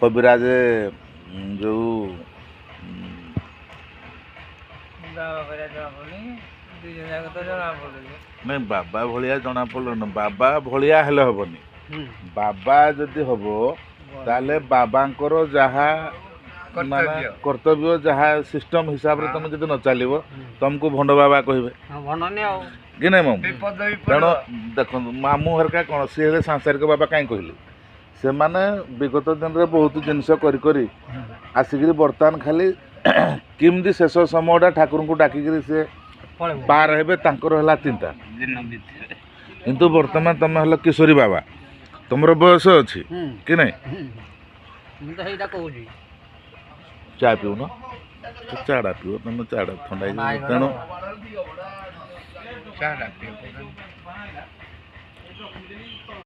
କବିରାଜ ଯୋଉ ନାଇଁ, ବାବା ଭଳିଆ ଜଣା ପଡ଼ିଲନି। ବାବା ଭଳିଆ ହେଲେ ହବନି। ବାବା ଯଦି ହବ ତାହେଲେ ବାବାଙ୍କର ଯାହା ମାନେ କର୍ତ୍ତବ୍ୟ, ଯାହା ସିଷ୍ଟମ ହିସାବରେ ତମେ ଯଦି ନ ଚାଲିବ, ତମକୁ ଭଣ୍ଡ ବାବା କହିବେ କି ନାଇଁ ମାମୁଁ? ତେଣୁ ଦେଖନ୍ତୁ, ମାମୁଁ ହେରିକା କ'ଣ ସିଏ ହେଲେ ସାଂସାରିକ ବାବା କାହିଁ କହିଲେ? ସେମାନେ ବିଗତ ଦିନରେ ବହୁତ ଜିନିଷ କରି କରି ଆସିକିରି ବର୍ତ୍ତମାନ ଖାଲି କେମିତି ଶେଷ ସମୟଟା ଠାକୁରଙ୍କୁ ଡାକିକିରି ସେ ପାର ହେବେ, ତାଙ୍କର ହେଲା ଚିନ୍ତା। କିନ୍ତୁ ବର୍ତ୍ତମାନ ତମେ ହେଲ କିଶୋରୀ ବାବା, ତମର ବୟସ ଅଛି କି ନାଇଁ? ଚା ପିଉନ, ଚାଟା ପିଅ ତମେ, ଚାଟା ଥଣ୍ଡା ହେଇଯିବ। ତେଣୁ